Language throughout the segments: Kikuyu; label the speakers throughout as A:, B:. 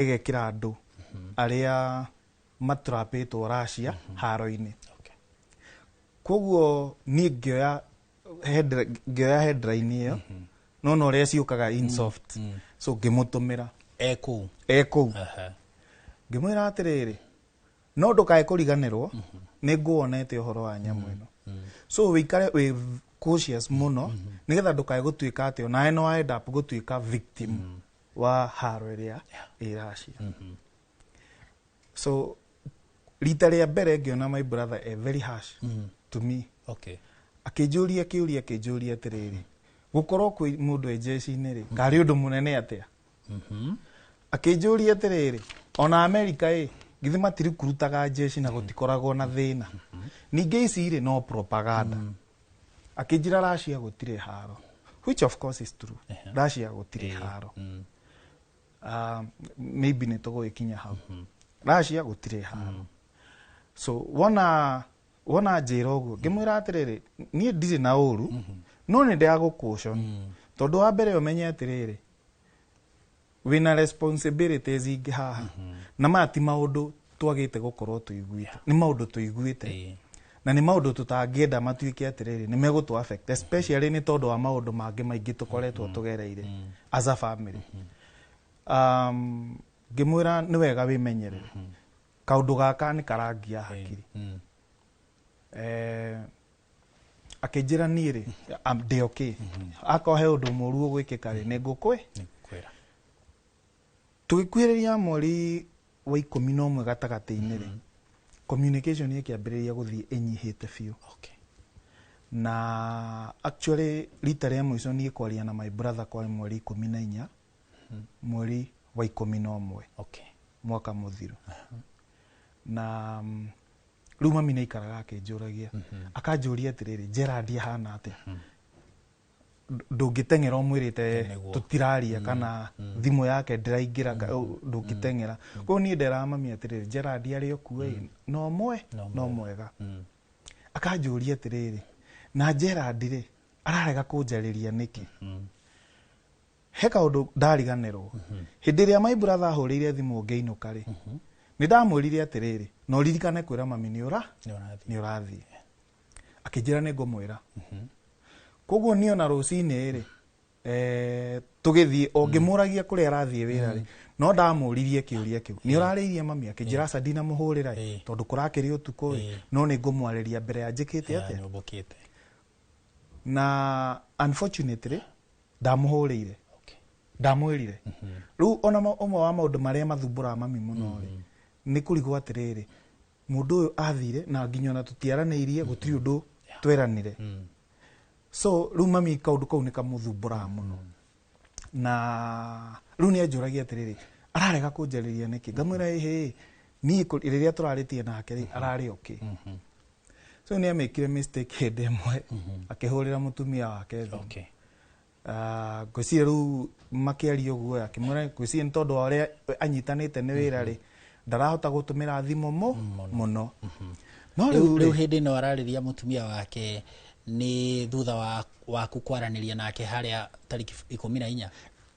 A: Ĩgekĩra andũ arĩa matrapĩtwo Russia haro-inĩ. Koguo niĩ ngĩoya headline ĩyo, no na ũrĩa ciũkaga in soft, so ngĩmũtũmĩra.
B: E kũu?
A: E kũu. Ngĩmwĩra atĩrĩrĩ, no ndũkae kũriganĩrwo nĩ nguonete ũhoro wa nyamũ ĩno, so wĩikare wĩ cautious mũno nĩgetha ndũkae gũtuĩka atĩ onawe no end up gũtuĩka victim wa haro ĩrĩa ĩ Russia. So rita rĩa mbere ngĩona my brother e very harsh to me. Akĩnjũria kĩũria, akĩnjũria atĩrĩrĩ, gũkorwo kwĩ mũndũ e jeshi-inĩ rĩ, karĩ ũndũ mũnene atĩa? Akĩnjũria atĩrĩrĩ, ona Amerika ĩ githĩ matiricrutaga jeshi na gũtikoragwo na thĩna? Ningĩ ici rĩ, no propaganda. Akĩnjĩra Russia gũtirĩ haro, which of course is true. Russia gũtirĩ haro. Maybe nĩ tũgũgĩkinya hau. Russia gũtirĩ haro. So wona njĩra ũguo, ngĩmwĩra atĩrĩrĩ, niĩ ndirĩ na ũru, no nĩ ndĩragũcaution, tondũ wa mbere ũmenye atĩrĩrĩ, wĩna responsibilities ingĩ haha, na maya ti maũndũ twagĩte gũkorwo tũiguĩte, nĩ maũndũ tũiguĩte, na nĩ maũndũ tũtangĩenda matuĩke atĩrĩrĩ nĩ megũtũ affect, especially nĩ tondũ wa maũndũ mangĩ maingĩ tũkoretwo tũgereire as a family. Ngĩmwĩra nĩ wega wĩmenyerere, kaũndũ gaka nĩ karangia hakiri. Akĩnjĩra niĩ rĩ, ndĩ okay, akorwo he ũndũ mũru ũgwĩkĩka rĩ, nĩ ngũkwĩ.
B: Nĩngũkwĩra.
A: Tũgĩkuhĩrĩria mweri wa 11 gatagatĩ-inĩ rĩ, communication ĩkĩambĩrĩria gũthiĩ ĩnyihĩte biũ. Na actually rita rĩa mũico niĩ kwaria na my brother kwarĩ mweri 14, mweri wa 11, mwaka mũthiru. Na rĩu mami nĩ aikaraga akĩnjũragia, akanjũria atĩrĩrĩ, Gerard ahana atĩa? Ndũngĩteng'era ũmwĩrĩte tũtiraria kana thimũ yake ndĩraingĩra, ndũngĩteng'era. Koguo niĩ nderaga mami atĩrĩrĩ, Gerard arĩ o kuo ĩ, no mwe no mwega. Akanjũria atĩrĩrĩ, na Gerard rĩ, ararega kũnjarĩria nĩkĩ? He kaũndũ ndariganĩrwo. Hĩndĩ ĩrĩa my brother ahũrĩire thimũ ngĩinũka rĩ, nĩ ndamwĩrire atĩrĩrĩ, na ũririkane kwĩra mami nĩ ũra
B: Nĩ ũrathiĩ.
A: Nĩ ũrathiĩ. Akĩnjĩra nĩ ngũmwĩra. Koguo niĩ ona rũcinĩ rĩ, tũgĩthiĩ o ngĩmũragia kũrĩa arathiĩ wĩra rĩ, no ndamũririe kĩũria kĩu, nĩ ũrarĩirie mami? Akĩnjĩra aca, ndinamũhũrĩra ĩ, tondũ kũrakĩrĩ ũtukũ ĩ, no nĩ ngũmwarĩria mbere ya njĩkĩte atĩa?
B: Nyũmbũkĩte.
A: Na unfortunately ndamũhũrĩire. Ndamwĩrire. Rĩu ona ũmwe wa maũndũ marĩa mathumbũraga mami mũno rĩ, nĩ kũrigwo atĩrĩrĩ, mũndũ ũyũ athire na nginya ona tũtiaranĩirie, gũtirĩ ũndũ tweranire. So rĩu mami kaũndũ kau nĩ kamũthumbũraga mũno, na rĩu nĩ anjũragia atĩrĩrĩ, ararega kũnjarĩria nĩkĩ? Ngamwĩra ĩhĩ, niĩ rĩrĩa tũrarĩtie nake rĩ, ararĩ okay. So nĩ amĩkire mistake hĩndĩ ĩmwe, akĩhũrĩra mũtumia wake thimũ. Ah, ngwĩciria rĩu makĩaria ũguo, akĩmwĩra, ngwĩciria nĩ tondũ wa ũrĩa anyitanĩte nĩ wĩra rĩ, ndarahota gũtũmĩra thimũ mũno. No
B: rĩu
A: rĩu
B: rĩu
A: rĩ,
B: hĩndĩ ĩno ararĩria mũtumia wake nĩ thutha wa waku kwaranĩria nake harĩa tarĩki 14?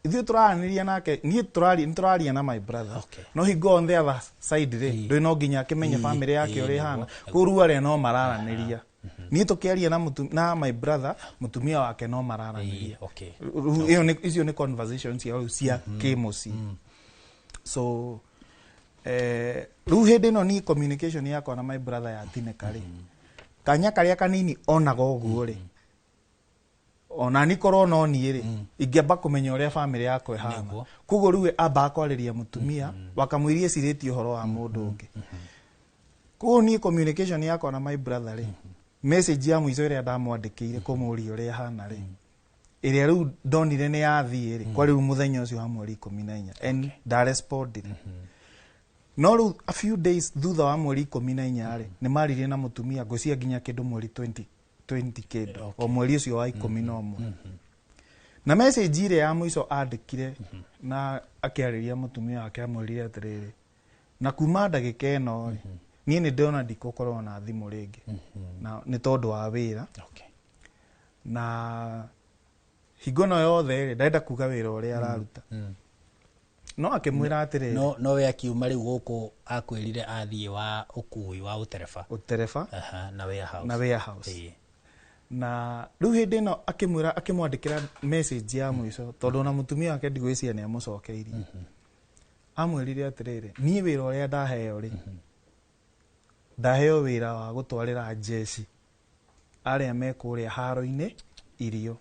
A: Ithuĩ tũraranĩria nake, niĩ tũraria, nĩ tũraria na my brother. No hingo on the other side rĩ, ndũĩ no nginya akĩmenye family yake ũrĩa ĩhana. Koguo rĩu arĩa no mararanĩria, niĩ tũkĩaria na my brother, mũtumia wake no mararanĩria. Rĩu ĩyo icio nĩ conversation cia rĩu cia kĩmũciĩ. So rĩu hĩndĩ ĩno niĩ communication yakwa na my brother yatinĩka rĩ, kanya karĩa kanini onaga ũguo rĩ, ona ni korwo no niĩ rĩ, ingĩamba kũmenya ũrĩa family yakwa ĩhana. Koguo rĩu we ambaga kwarĩria mũtumia wakamũiria ecirĩtie ũhoro wa mũndũ ũngĩ. Koguo niĩ communication yakwa na my brother rĩ, message ya mũico ĩrĩa ndamwandĩkĩire kũmũria ũrĩa ahana rĩ, ĩrĩa rĩu ndonire nĩ yathiĩ rĩ, kwa rĩu mũthenya ũcio wa mweri 14, and ndarespondire. No rĩu a few days thutha wa mweri 14 rĩ, nĩ maririe na mũtumia, ngwĩciria nginya kĩndũ mweri 20 20 kĩndũ, o mweri ũcio wa 11. Na message ĩrĩa ya mũico andĩkire na akĩarĩria mũtumia wake, amwĩrire atĩrĩrĩ, na kuma ndagĩka ĩno rĩ, niĩ nĩ ndĩrona ndikũkorwo na thimũ rĩngĩ, na nĩ tondũ wa wĩra. Na hingo ĩno yothe rĩ, ndarenda kuga wĩra ũrĩa araruta. No akĩmwĩra atĩrĩrĩ,
B: No we akiuma rĩu gũkũ akwĩrire athiĩ wa ũkui wa ũtereba.
A: Ũtereba.
B: Aha, na warehouse.
A: Na warehouse. Na rĩu hĩndĩ ĩno akĩmwĩra, akĩmwandĩkĩra message ya mũico, tondũ ona mũtumia wake ndigwĩciria nĩ amũcokeirie. Amwĩrire atĩrĩrĩ, niĩ wĩra ũrĩa ndaheo rĩ, ndaheo wĩra wa gũtwarĩra njeci arĩa me kũrĩa haro-inĩ irio.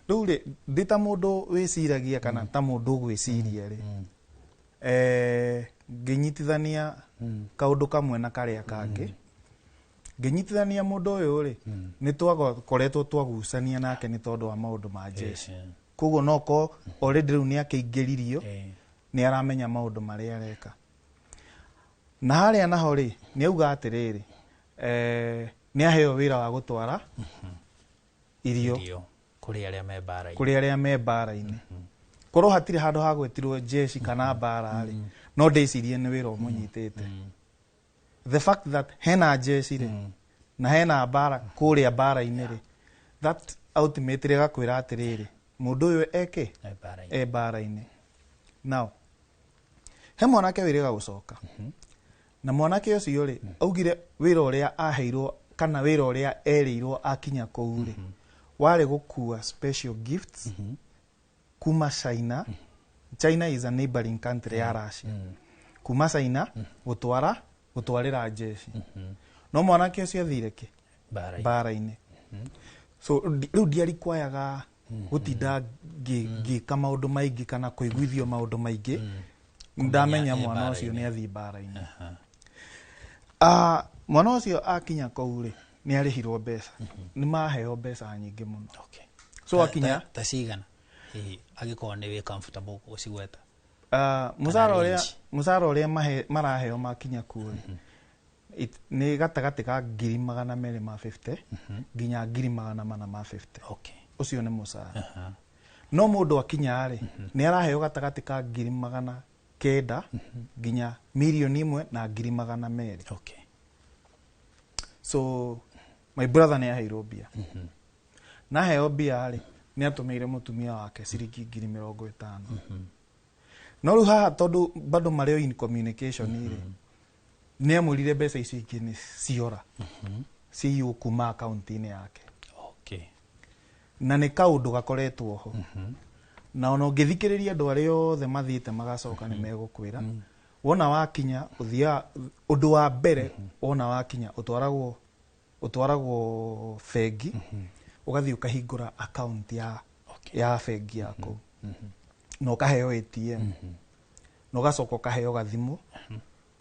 A: Rĩu rĩ, ndĩ ta mũndũ wĩciragia kana ta mũndũ ũgwĩciria rĩ, ngĩnyitithania kaũndũ kamwe na karĩa kangĩ, ngĩnyitithania mũndũ ũyũ rĩ, nĩ twakoretwo twagucania nake nĩ tondũ wa maũndũ ma njeci. Koguo no ko already rĩu nĩ akĩingĩririo, nĩ aramenya maũndũ marĩa areka. Na harĩa naho rĩ, nĩ auga atĩrĩrĩ, nĩ aheo wĩra wa gũtwara irio
B: Irio kũrĩ arĩa me mbara-inĩ.
A: Kũrĩ arĩa me mbara-inĩ. Korwo hatirĩ handũ hagwetirwo jeshi kana mbara rĩ, no ndĩcirie nĩ wĩra ũmũnyitĩte. The fact that hena jeshi rĩ, na hena mbara kũrĩa mbara-inĩ rĩ, that ultimately ĩgakwĩra atĩrĩrĩ, mũndũ ũyũ eke
B: E mbara-inĩ.
A: E mbara-inĩ. Now he mwanake wĩrĩga gũcoka, na mwanake ũcio rĩ, augire wĩra ũrĩa aheirwo kana wĩra ũrĩa erĩirwo akinya kũu rĩ, warĩ gũkua special gifts kuma China. China is a neighboring country ya Russia. Kuma China gũtwara, gũtwarĩra jeshi. No mwanake ũcio athire kĩ?
B: Mbara-inĩ.
A: Mbara-inĩ. So rĩu ndiarikwayaga gũtinda ngĩka maũndũ maingĩ kana kũiguithio maũndũ maingĩ. Ndamenya
B: e
A: mwana ũcio
B: mbara-inĩ.
A: nĩ athiĩ mbara-inĩ. Ah, mwana ũcio akinya kũu rĩ, nĩ arĩhirwo mbeca, nĩ maheo mbeca nyingĩ mũno. So akinya
B: Ta cigana hihi, angĩkorwo nĩ wĩ comfortable gũcigweta?
A: Ah, mũcara ũrĩa
B: range.
A: Mũcara ũrĩa maraheo makinya kuo rĩ, nĩ gatagatĩ ka 250,000 nginya 450,000. Ũcio nĩ mũcara. No mũndũ akinya rĩ, nĩ araheo gatagatĩ ka 900,000 nginya 1,200,000. So my brother nĩ aheirwo mbia, na aheo mbia rĩ, nĩ atũmĩire mũtumia wake ciringi 50,000. No rĩu haha, tondũ bado marĩ o in communication rĩ, nĩ amwĩrire mbeca icio ingĩ nĩ ciora, ciiywo kuma akaunti-inĩ yake. Na nĩ kaũndũ gakoretwo ho, na ona ũngĩthikĩrĩria andũ arĩa othe mathiĩte magacoka, nĩ megũkwĩra wona wakinya ũthiaga, ũndũ wa mbere wona wakinya ũtwaragwo bengi, ũgathiĩ ũkahingũra account ya ya bengi yaku, na ũkaheo ATM, na ũgacoka ũkaheo gathimũ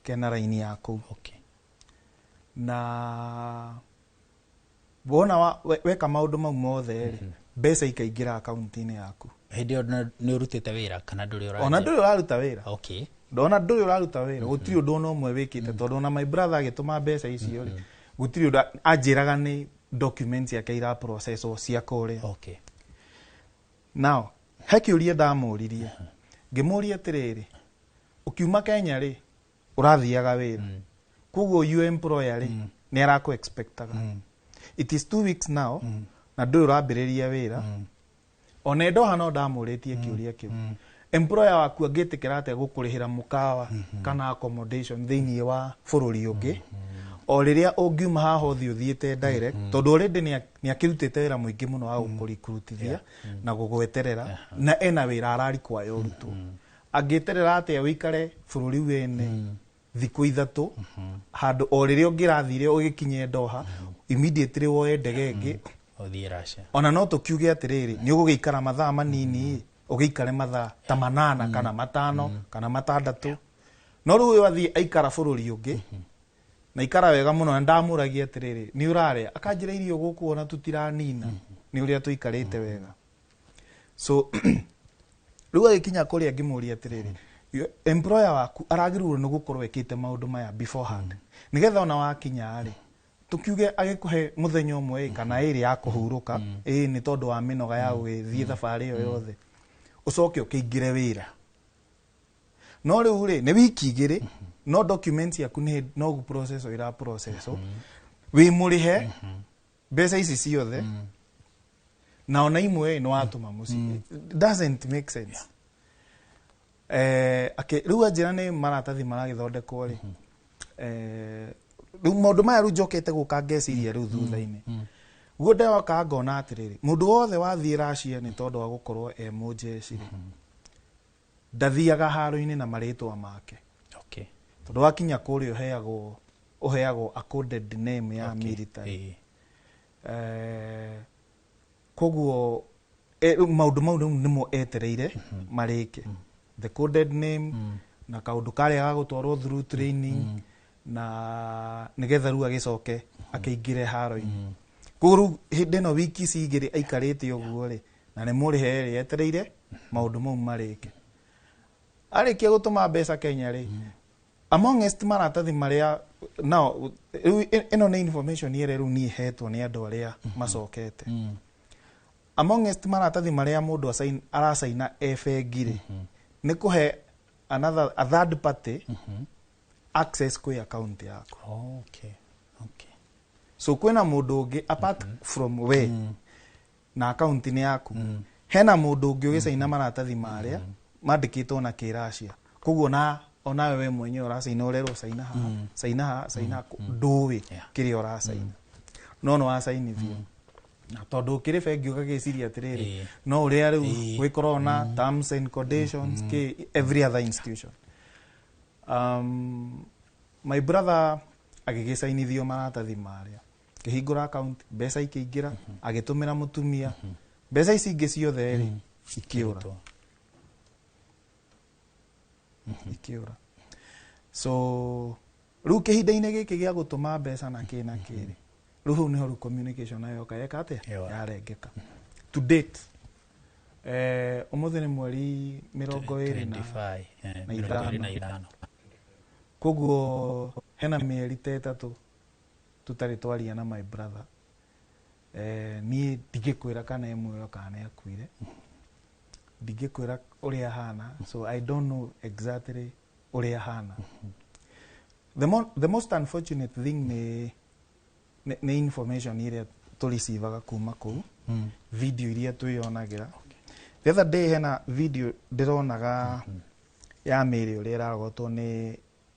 A: kena raini yaku. Na wona weka maũndũ mau mothe rĩ, mbeca ikaingĩra akaunti-inĩ yaku.
B: Hĩndĩ ĩyo nĩ ũrutĩte wĩra kana ndũrĩ ũranjia?
A: Ona ndũrĩ ũraruta wĩra. Ndona ndũrĩ ũraruta wĩra, gũtirĩ ũndũ ona ũmwe wĩkĩte, tondũ ona my brother agĩtũma mbeca icio rĩ, gũtirĩ ũndũ anjĩraga, nĩ documents yake ira processwo cia kũrĩa. Now he kĩũria ndamũririe, ngĩmũria atĩrĩrĩ, ũkiuma Kenya rĩ, ũrathiaga wĩra, koguo your employer rĩ, nĩ arakũ expectaga. It is 2 weeks now na ndũrĩ ũrambĩrĩria wĩra. Ona Doha no ndamũrĩtie kĩũria kĩu, employer waku angĩtĩkĩra atĩa gũkũrĩhĩra mũkawa kana accommodation thĩinĩ wa bũrũri ũngĩ, o rĩrĩa ũngiuma haha ũthiĩ ũthiĩte direct, tondũ already nĩ akĩrutĩte wĩra mũingĩ mũno wa gũkũrikrutithia na gũgweterera, na ena wĩra ararikwaya ũrutwo, angĩterera atĩa ũikare bũrũri wene thikũ 3, handũ o rĩrĩa ũngĩrathire ũgĩkinye Doha immediately woe ndege ĩngĩ
B: ũthiĩ Russia?
A: Ona no tũkiuge atĩrĩrĩ, nĩ ũgũgĩikara mathaa manini, ũgĩikare mathaa ta 8 kana 5 kana 6. No rĩu ũyũ athiĩ aikara bũrũri ũngĩ na ikara wega mũno, na ndamũragia atĩrĩrĩ, nĩ ũrarĩa? Akanjĩra irio gũkũ ona tũtiranina nĩ ũrĩa tũikarĩte wega. So rĩu agĩkinya kũrĩa, ngĩmũria atĩrĩrĩ, employer waku aragĩrĩirwo nĩ gũkorwo ĩkĩte maũndũ maya beforehand, nĩgetha ona wakinya rĩ, tukiuge agĩkũhe mũthenya ũmwe ĩ, kana 2 ya kũhurũka ĩ, nĩ tondũ wa mĩnoga ya gũgĩthiĩ thabarĩ ĩyo yothe, ũcoke ũkĩingĩre wĩra. No rĩu rĩ, nĩ wiki 2, no documents yaku nĩ no process ĩra process, wĩ mũrĩhe mbeca ici ciothe. Na ona imwe nĩ watũma mũciĩ. It doesn't make sense. Rĩu anjĩra nĩ maratathi maragĩthondekwo rĩ, rĩu maũndũ maya rĩu njokete gũka ngeciria rĩu thutha-inĩ guo ndeoka ngona atĩrĩrĩ, mũndũ wothe wathiĩ Russia nĩ tondũ wa gũkorwo e mũnjeci rĩ, ndathiaga haro-inĩ na marĩtwa make. Tondũ wakinya kũrĩa ũheagwo a coded name ya military. Koguo rĩu maũndũ mau rĩu nĩmo etereire marĩke, the coded name na kaũndũ karĩa ga gũtwarwo through training na nĩgetha rĩu agĩcoke akĩingĩre haro-inĩ. Koguo rĩu hĩndĩ ĩno wiki ici igĩrĩ aikarĩte ũguo rĩ, na nĩ mũrĩhe rĩ, etereire maũndũ mau marĩke. Arĩkia gũtũma mbeca Kenya rĩ, amongst maratathi marĩa nao rĩu ĩno nĩ information ĩrĩa rĩu niĩ hetwo nĩ andũ arĩa macokete. Amongst maratathi marĩa mũndũ aracaina e bengi rĩ, nĩ kũhe another, a third party access kwĩ account yaku. So kwĩna mũndũ ũngĩ apart from we na account nĩ yaku, hena mũndũ ũngĩ ũgĩcaina maratathi marĩa mandĩkĩtwo na kĩracia. Koguo na onawe we mwenyewe ũracaina, ũrerwo caina haha, caina haha, caina haha, ndũĩ kĩrĩa ũracaina, no nĩ wacainithio. Na tondũ ũkĩrĩ bengi ũgagĩciria atĩrĩrĩ, no ũrĩa rĩu gwĩkorwo na terms and conditions kĩ every other institution. My brother agĩgĩcainithio maratathi marĩa, akĩhingũra account, mbeca ikĩingĩra, agĩtũmĩra mũtumia mbeca. Ici ingĩ ciothe rĩ, ikĩũra.
B: Ikĩrutwo.
A: Ikĩũra. So rĩu kĩhinda-inĩ gĩkĩ gĩa gũtũma mbeca na kĩ na kĩ rĩ, rĩu hau nĩho rĩu communication nayo yoka yeka atĩa?
B: Yora.
A: Yarengeka. To date, ũmũthĩ nĩ mweri 25
B: 25,
A: na
B: 25.
A: ithano. Koguo hena mĩeri ta 3 tũtarĩ twaria na my brother. Niĩ ndingĩkwĩra kana e muoyo kana nĩ akuire, ndingĩkwĩra ũrĩa ahana, so I don't know exactly ũrĩa ahana. The most unfortunate thing nĩ information ĩrĩa tũreceivaga kuma kũu, video iria twĩyonagĩra. The other day hena video ndĩronaga ya mĩrĩ ũrĩa ĩrarogotwo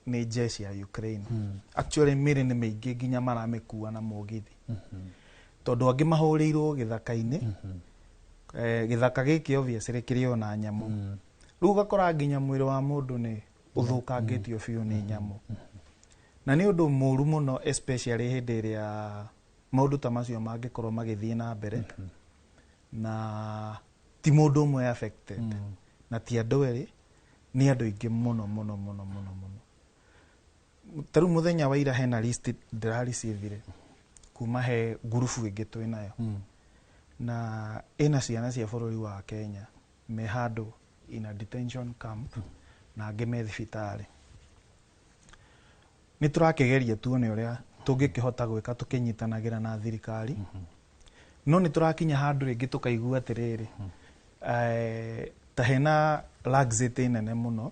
A: nĩ jeshi ya Ukraine. Actually mĩrĩ nĩ mĩingĩ nginya maramĩkua na mũgithi, tondũ angĩ mahũrĩirwo gĩthaka-inĩ. Gĩthaka gĩkĩ obviously kĩrĩ ona nyamũ. Rĩu ũgakora nginya mwĩrĩ wa mũndũ nĩ ũthũkangĩtio biũ nĩ nyamũ, na nĩ ũndũ mũru mũno, especially hĩndĩ ĩrĩa maũndũ ta macio mangĩkorwo magĩthiĩ na mbere na ti mũndũ ũmwe affected na ti andũ erĩ, nĩ andũ aingĩ mũno mũno mũno mũno mũno. Ta rĩu mũthenya wa ira hena list ndĩrarecivire kuma he ngurubu ĩngĩ twĩ nayo, na ĩna ciana cia bũrũri wa Kenya me handũ in a detention camp na angĩ me thibitarĩ. Nĩ tũrakĩgeria tuone ũrĩa tũngĩkĩhota gwĩka tũkĩnyitanagĩra na thirikari, no nĩ tũrakinya handũ rĩngĩ tũkaigua atĩrĩrĩ, ta hena laxity nene mũno,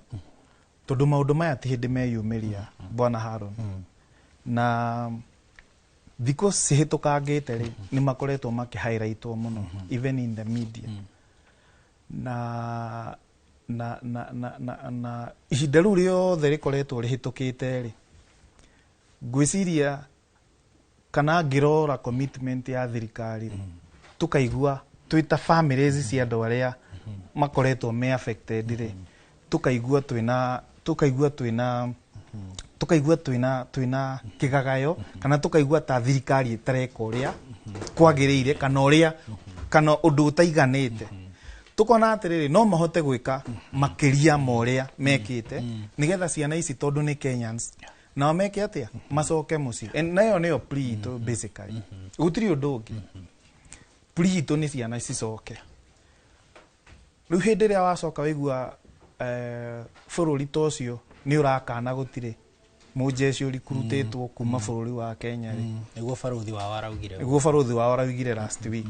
A: tondũ maũndũ maya ti hĩndĩ meyumĩria, bwana Haron, na thikũ cihĩtũkangĩte rĩ, nĩ makoretwo makĩ highlightwo mũno even in the media, na ihinda rĩu rĩothe rĩkoretwo rĩhĩtũkĩte rĩ, ngwĩciria kana ngĩrora commitment ya thirikari rĩ, tũkaigua twĩ ta families cia andũ arĩa makoretwo me affected rĩ, tũkaigua twĩna kĩgagayo kana tũkaigua ta thirikari ĩtareka ũrĩa kwagĩrĩire kana ũrĩa kana ũndũ ũtaiganĩte. Tukona atĩrĩrĩ, no mahote gwĩka makĩria ma ũrĩa mekĩte nĩgetha ciana ici, tondũ nĩ Kenyans, nao meke atĩa? Macoke mũciĩ. And nayo nĩyo plea itũ basically, gũtirĩ ũndũ ũngĩ. Plea itũ nĩ ciana cicoke. Rĩu hĩndĩ ĩrĩa wacoka waigua bũrũri ta ũcio nĩ ũrakana gũtirĩ mũnjeci ũrikurutĩtwo kuma bũrũri wa Kenya rĩ.
B: Nĩguo barothi wao araugire ũguo.
A: Nĩguo barothi wao araugire last week,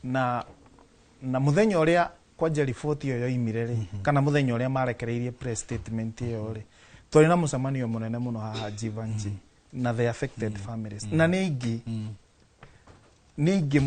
A: na mũthenya ũrĩa kwanja riboti ĩyo yoimire rĩ, kana mũthenya ũrĩa marekereirie press statement ĩyo rĩ, twarĩ na mũcemanio mũnene mũno haha Jivanjee na the affected families, na nĩ aingĩ, nĩ aingĩ mũno.